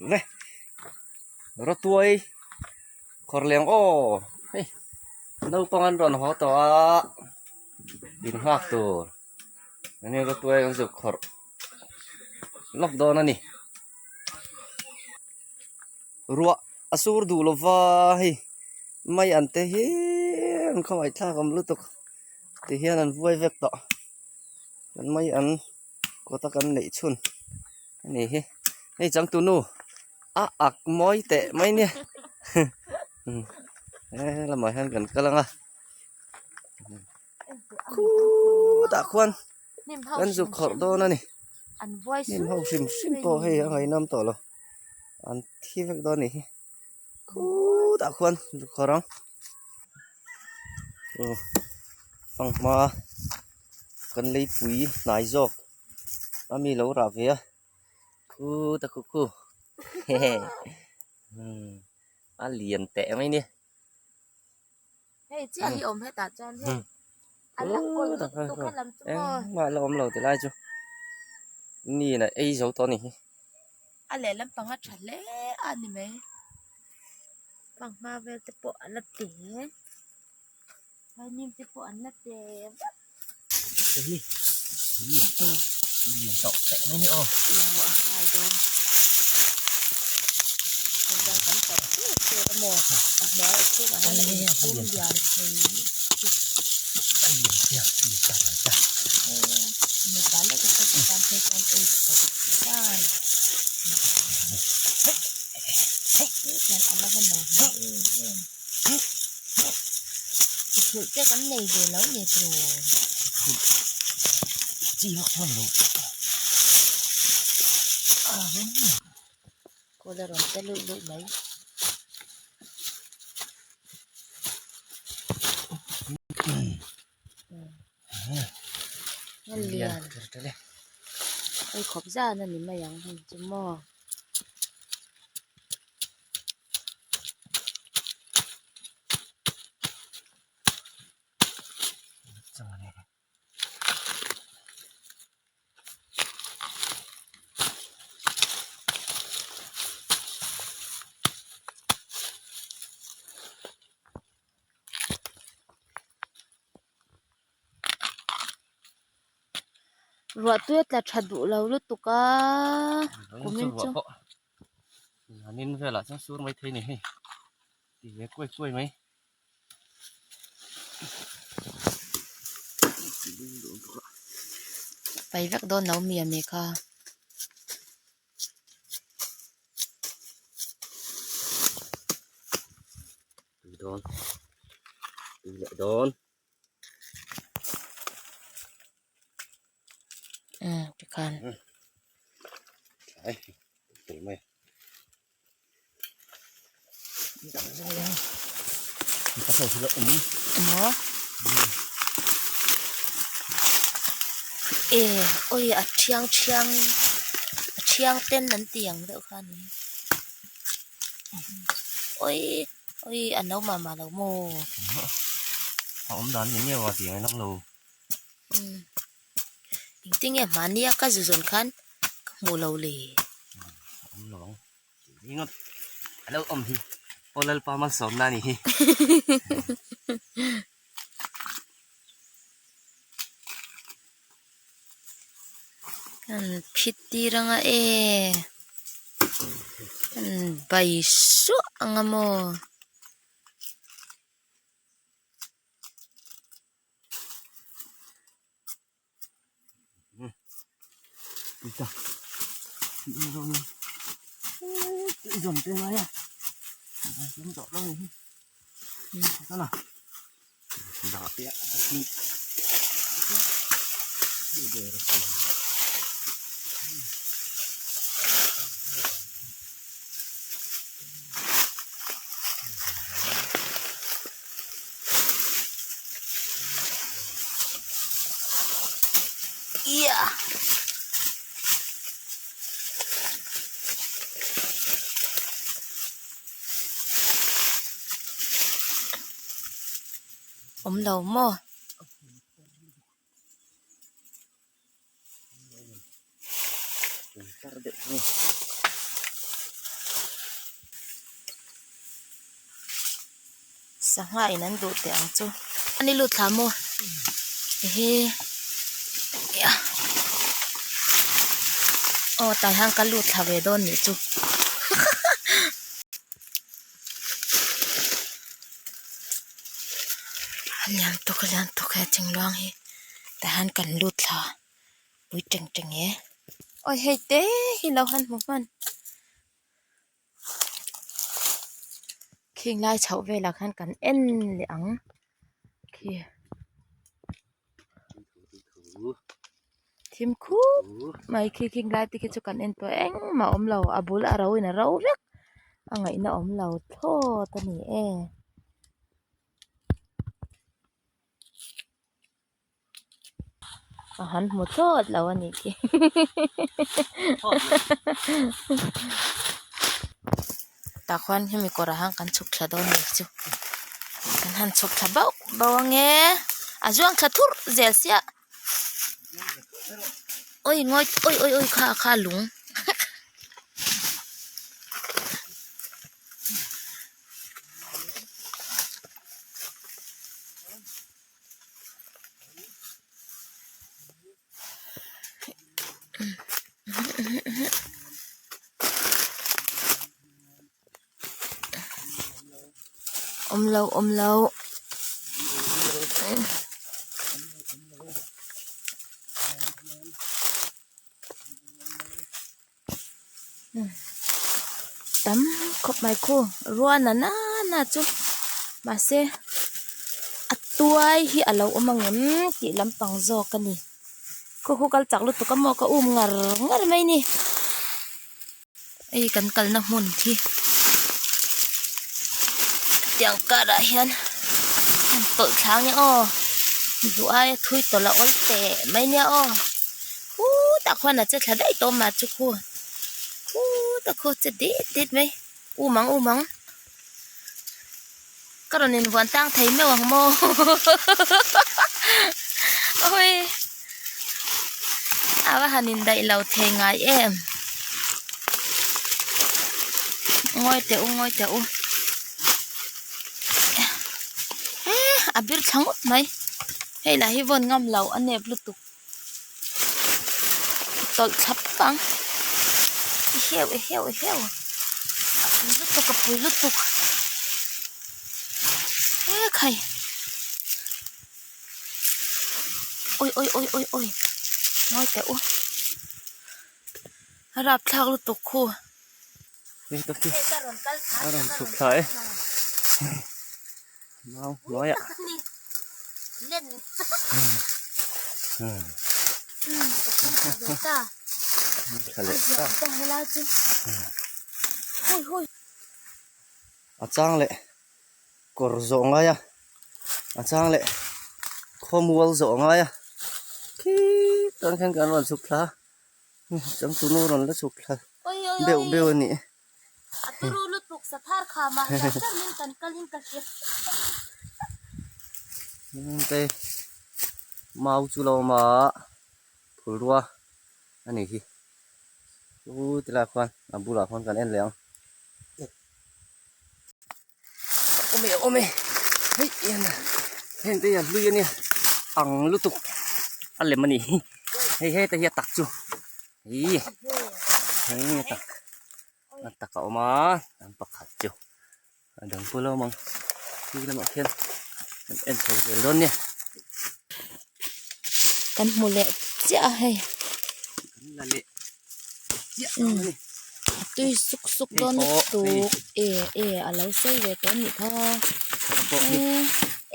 Ve rawtuai khawr leng aw hei naupang an rawn haw tawh a in nghak tur enge rawtuai an zuk khawrh lawk dawn a ni ruah a sur duh lova hei mai an te hi an khawngaih thlak awm lutuk ti hian an vuai vek tawh kan mai an kawta kan neih chhun a ni hi hei changtu nu a ak mawi teh mai nia he lamah hian kan kal ang a khutah khuan kan zuk khawrh dawn a ni hnim ho hrim hrim pawh hei a ngaihnawm tawh lo an thi vek dawn a nih hi khutah khuan zuk khawrh ang aw fanghma kan leipui hnai zawk a mi lo rah ve a khut a khu khu hehe a lian teh mai nia. Hei chiah hi awm hetah chuan hei a la kawl lutuk a lam chu maw. Engmah la awm lo ti lai chu mi in a ei zo tawh a ni hi. A lehlam panga tha hle a ni mai. Fanghma vel te pawh a la te. Hnim te pawh an la te vek. Thulh te kan nei ve lo ni tru. Thulh chi vak chuan lo. Kawl a rawn ta luih luih mai. A lian hei khawp zan a ni mai ang hei chu maw. Ruah tui a tla tha duh lo lutuk a kumin chu. Zanin velah chuan sur mai thei a ni hei ti ve kuai kuai mai. Pai vek dawn lo mi a mi kha. Tui dawn tui leh dawn. Umm tikhan. Ai tui mai. Maw e awi a thiang thiang a thiang ten an ti ang deuh kha a ni awi awi a no mah mah lo maw. A awm dan ni miau a tih ang lo. Engtin nge mahni a ka zu zawn khan ka hmuh lo le. Awm lo ang. Ringawt a lo awm hi Aw Lalpa malsawmna a ni hi. Kan phit tir anga e kan bai suah anga maw. Iya. Awm lo maw? Sangha in an duh teh ang chu. Ani lut thla maw? Ehe aw tah hian ka lut thla ve dawn nih chu a lian tuk a lian tuk he thingluang hi tah hian kan lut thla pui teng teng e awi hei te hi lo han hmu hman. Khing lai chhoh velah khan kan en leh ang khi thim khup mai khi khing lai te khi chu kan en tawh engmah a awm lo a bul a ro in a ro vek a ngaihna awm lo thlawt a ni e. A han hmu thlawt lo a nih khi tah khuan hemi kawrah hian kan chhuk thla dawn a nih chu kan han chhuk thla bauh bauh ange a zuang thla thurh zel sia awi ngawi awi awi awi kha kha lung. Awm lo awm lo tam khawp mai khu rua na nana chu mahse a tuai hi a lo awm ang em tih lampang zawk a ni khaw khaw kal chak lutuk a maw ka um ngar ngar mai ni hei kan kalna hmun hi tiang karah hian an tawlh thla ang e aw duh aia thui tawlh a awl teh mai nia aw. Khutah khuan a che thla daih tawh mah chu khu khutah khu che dit dit mai um ang um ang ka rawn invuan tang thei meuh ang maw awi a va han indaih lo thei ngai em ngawi teh u ngawi teh u a bir thla ngawt mai hei lah hi vawn ngam lo a nep lutuk. Tawlh thlap ang i heu i heu i heu a pui lutuk a pui lutuk e khai awi awi awi awi awi ngawi teh u a rapthlak lutuk khu. Hei tak hi a rawn chhuk thla e nau hnuaiah thla leh ta a chang leh kawr zawh ngai a a chang leh khawmual zawh ngai a khitah khian kan rawn chhuk thla a. Changtunu rawn la chhuk thla beuh beuh a nih. Hei mau chu lo awm a phulrua a nih hi chu tilai khuan a bulah khuan kan en leh ang. Awm e awm e hei hian heng te hi a hlui a nia ang lutuk a lem a ni hi hei heta hi a tak chu ih hei a tak a tak a awm a an pakhat chu a dang pawh la awm ang khi lamah khian kan en chho zel dawn nia. Kan hmu leh chiah a hei. Kan la leh chiah dawn a ni. A tui suk suk dawn lutuk e e a lo sei ve tawh a nih kha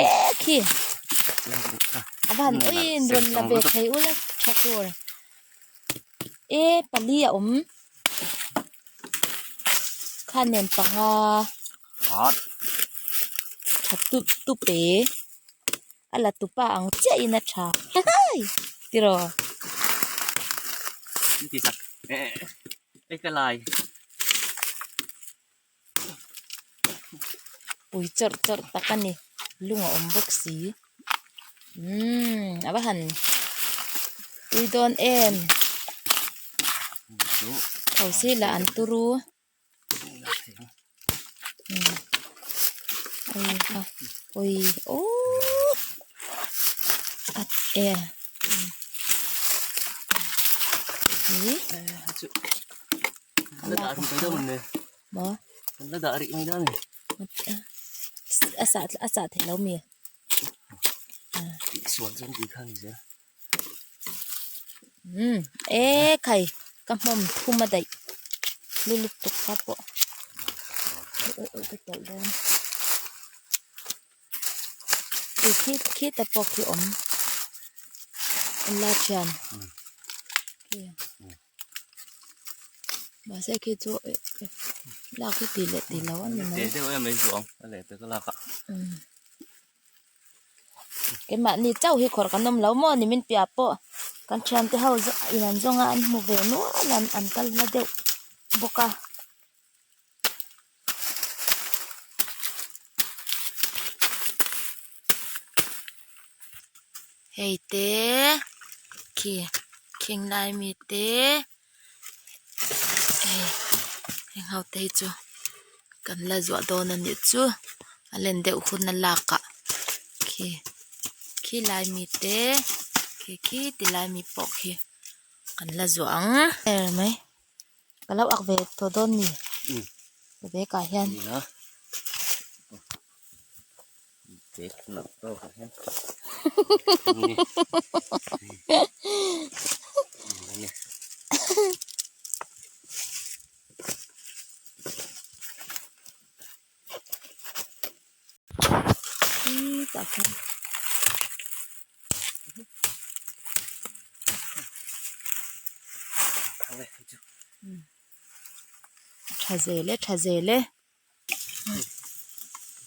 e khi a van uiin rawn la ve thei ula tha tur e pali a awm kha nen panga tha tup tup e. A la tupa ang chiahin a tha tiraw. Pui chawrh chawrh tak a ni lung a awm bawk si umm a va han pui dawn em tho si lah an turu. Ui ha ui aww a e ui maw a sah a sah theih lo mi umm e khai ka hmawm thum a daih lu lutuk kha pawh ka tawlh dawn khi khi khita pawh khi awm la thian mahse khi chu lak hi tih leh tih loh a ni mai. Keimahni chauh hi khawrh kan awm lo maw ni min piah pawh kan thiante ho in an zawng a an hmu ve nual a an kal hla deuh bawk a. Hei te khi khing lai mi te hei heng ho te hi chu kan la zuah dawn a nih chu a len deuh hun a lak ah khi khi lai mi te khi khi ti lai mi pawh khi kan la zuah ang ber mai ka lo ak ve tawh dawn ni ka bag ah hian. Tha zel e tha zel e.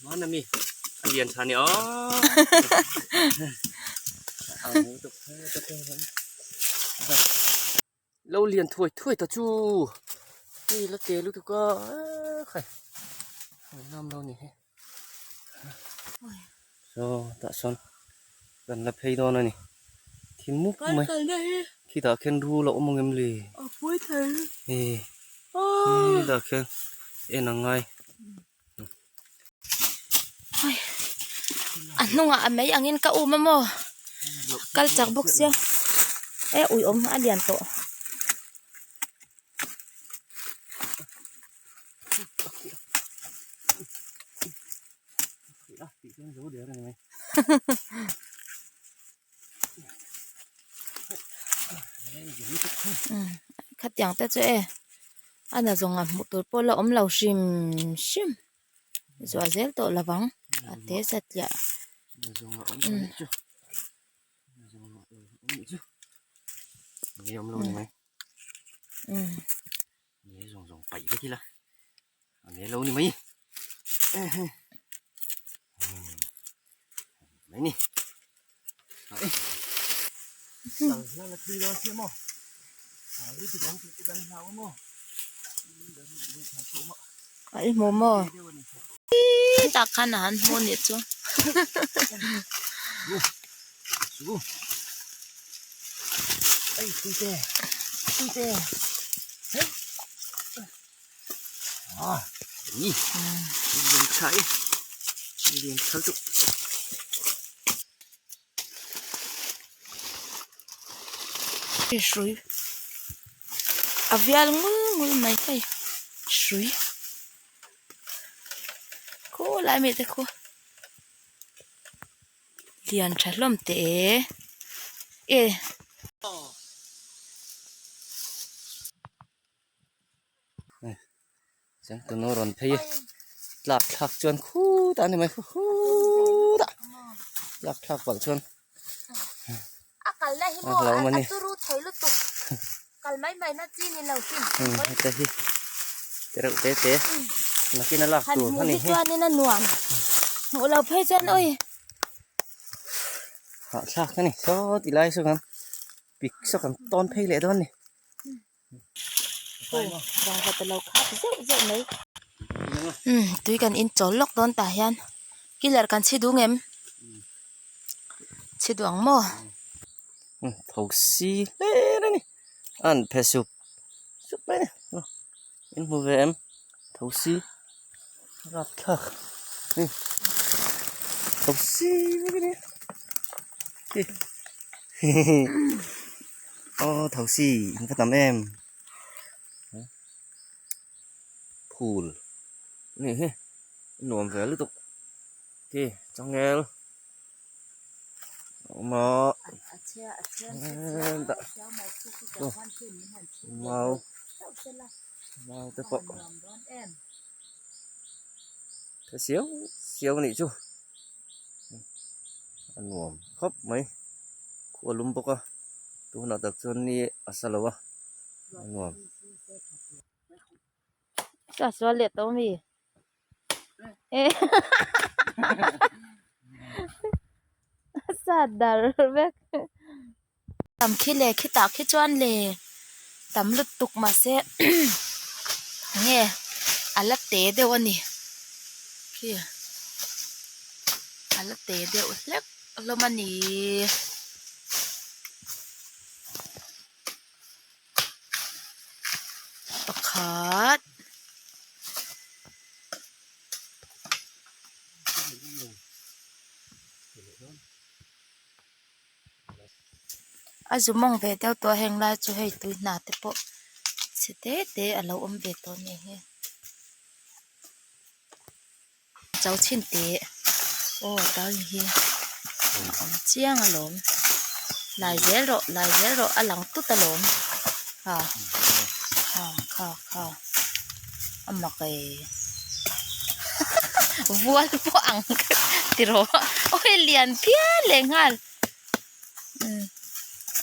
Hmana mi a lian tha ni aw. Lo lian thuai thuai ta chu. Hei la te lutuk a khai. Nam lo ni he. So tah sawn kan la phei dawn a ni. Thim mup mai. Khitah khian rul a awm ang em le? Hei khitah khian en ang ngai. A hnungah a mei angin ka um a maw? Kal chak bawk sia. E ui awm a lian tawh. Khatiang te chu e a na zawng ah hmuh tur pawh la awm lo hrim hrim zuah zel tawh lo vang a te satliah. A i hmu maw tah khan a han hmu anih chu Hrui a vial ngul ngul mai hei hrui khulai mi te khu lian tha hlawm teh e e. Changtunu rawn phei tlak thlak chuan khutah a ni mai khutah tlak thlak palh chuan a kalna hi maw a turu thei lutuk kal mai mai na chi ni lo hrim heta hi te reuh te te nakin a lak tur a ni hi chuanin a nuam hmuh lo phei chuan ui hahthlak a ni saw ti lai saw kan pik saw kan tawn phei leh dawn a ni. Tui kan in chawl lawk dawn tah hian killer kan chhi duh ngem chhi duh ang maw. Tho si hle a ni a han phe sup sup mai a ni in hmu ve em tho si rapthlak. Thosi vek a nia aw thosi in va tam em phul a nih hi a nuam ve lutuk khi changel a awm a mau mau te pawh. Ka siau siau a nih chu a nuam khawp mai khua lum bawk a tunah tak chuan ni a sa lo a a nuam. Ka sual leh tawh ami a sat dar vek tam khi leh khitah khi chuan le tam lutuk mahse nge a la te deuh a ni khi a la te deuh hlek hlawm a ni. Pakhat. A zu mawng ve deuh tawh a heng lai chu hei tui hna te pawh chhe te te a lo awm ve tawh a ni hi cho chhin teh aw tal hi a awm chiang alawm lai zel rawh lai zel rawh a lang tut alawm ha kha kha kha a mak e vual pawh ang ti rawh awi lian phian leh nghal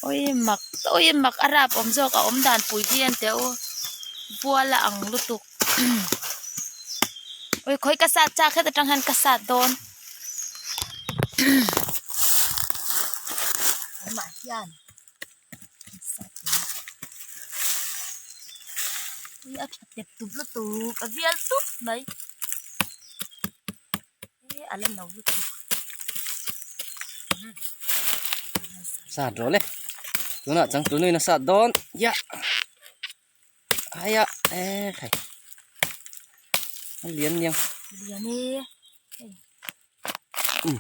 awi mak awi mak a rap awm zawk a awm dan pui hi an teh u vual a ang lutuk awi khawi ka sat chak het atang hian ka sat dawn amah hian a tha tep tup lutuk a vial tup mai e a la no lutuk. Sat rawh le tunah changtu nuin a sat dawn ya aia e khai a lian niang lian e hei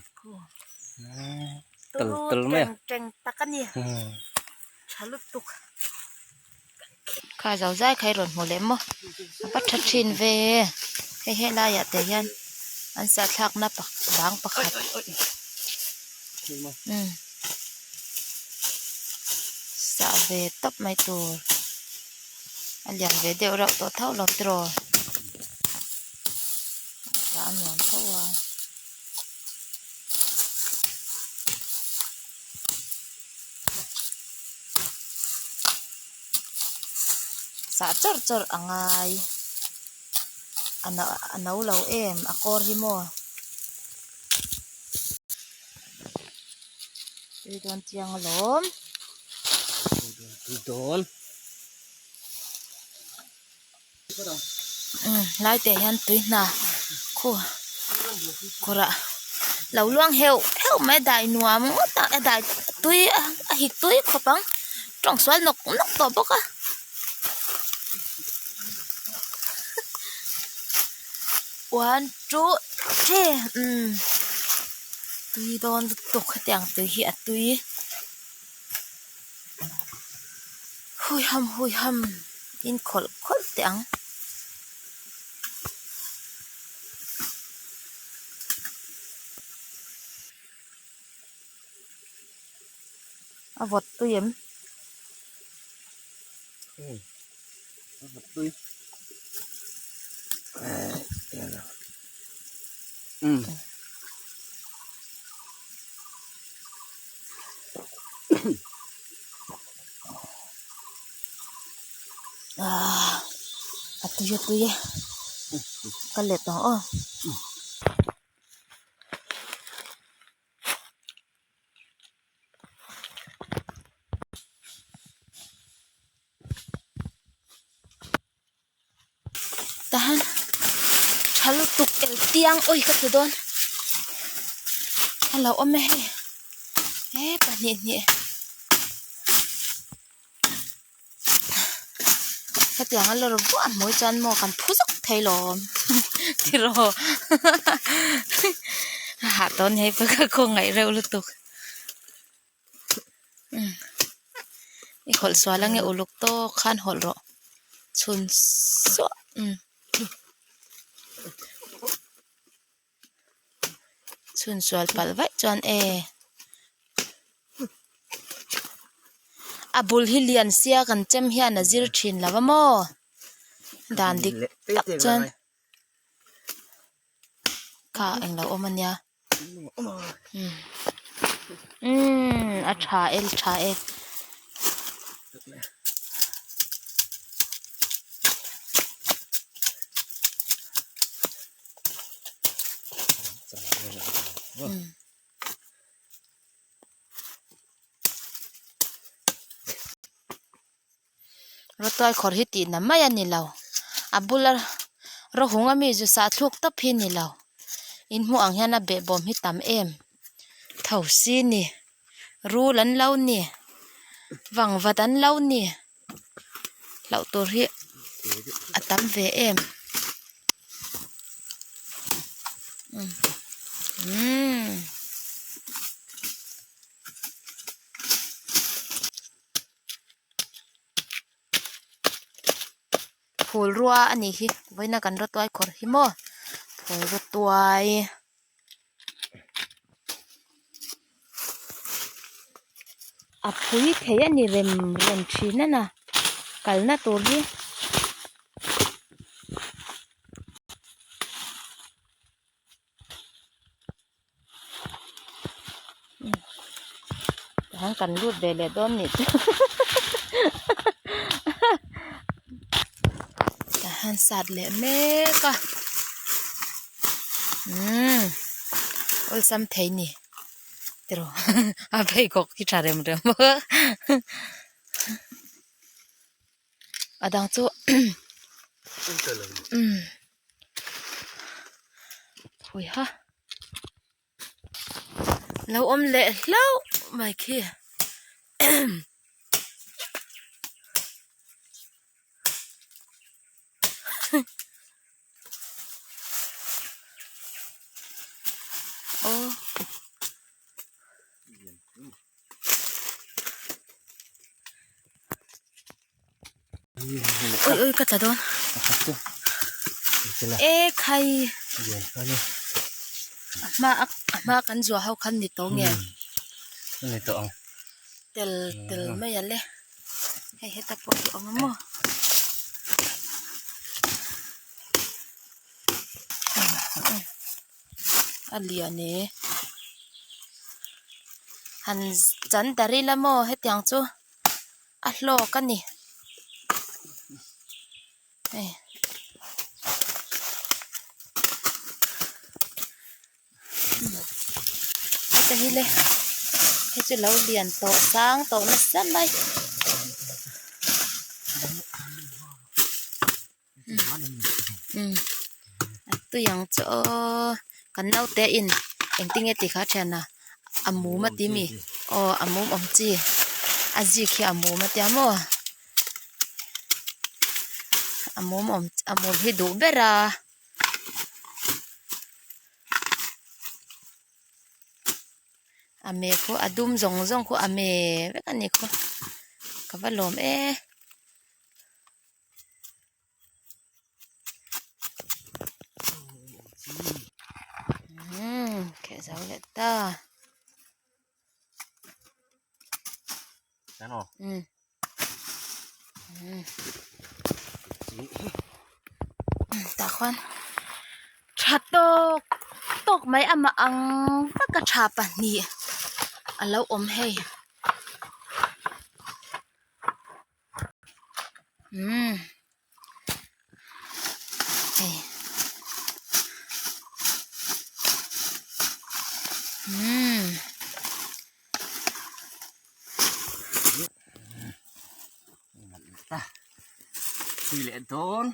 tal tal mai a teng tak a ni tha lutuk kha zo zai kha i rawn hmu leh maw a va tha thin ve hei helaiah te hian an sahthlakna bang pakhat umm sah ve tawp mai tur a lian ve deuh reuh tawh tho lo tiraw sah a nuam tho a. Sah chawrh chawrh a ngai a no lo em a kawr hi maw tui dawn chiang alawm. Tui dawn. Lai te hian tui hna khu kawrah lo luang heuh heuh mai a dai nuam ngawt a a dai tui a a hik tui khawp ang tawng sual nawk nawk tawh bawk a one two three umm tui dawn lutuk hetiang tui hi a tui. Hui ham hui ham in khawlh khawlh teh ang. A vawt tui em? A vawt tui. Umm. Ah a tui a tui e ka let ang aw. Tahan tha lutuk el tiang awi ka tlu dawn a lo awm e hei he pahnih hnih hetiang a lawr vuah hmuh hi chuan maw kan phu zawk thei lawm tiraw. A hah tawh a ni hei pawh ka khawngaih reuh lutuk umm i hawlh sual ange uluk tawk khan hawlh rawh chhun suah umm chhun sual palh vaih chuan e a bul hi lian sia kan chem hian a zir thin lo va maw dan dik tak chuan. Kha englo awm ania umm a tha e tha e. Rawtuai khawr hi tih na mai a ni lo a bula rawhung ami zu sah thluk tawp hi a ni lo in hmuh ang hian a behbawm hi tam em tho si ni rul an lo ni vangvat an lo ni hlauh tur hi a tam ve em umm. Phul rua a nih hi vawiina kan rawtuai khawrh hi maw phul rawtuai a phui thei a ni rem rem thin a na kalna tur hi. Tihian kan lut ve leh dawn nih chu tihian sat leh mek a umm awlsam thei ni tiraw a pheikhawk hi tha rem rem bawk a a dang chu umm. Khawiha lo awm leh hlauh mai khi aw. Ui ui ka tla dawn e khai a hma a hma kan zuah ho khan ni tawh nge ni tawh ang tel tel mai a le hei heta pawh hi a awm a maw a lian e han chan ta ril a maw hetiang chu. A hlawk a ni hei heta hi le hei chu lo lian tawh sang tawh nasa mai. A tui ang chu aw kan naute in engtin nge tih kha a thian a a mum a ti mi aw a mum awm chi a zik hi a mum a tia maw a mum awm a mum hi duh ber a. A me khu a dum zawng zawng khu a me vek a ni khu ka va lawm e. Umm kheh zo leh ta umm tah khuan tha tawk tawk mai amah ang vaka tha pahnih a lo awm hei. Umm hei umm tui leh dawn.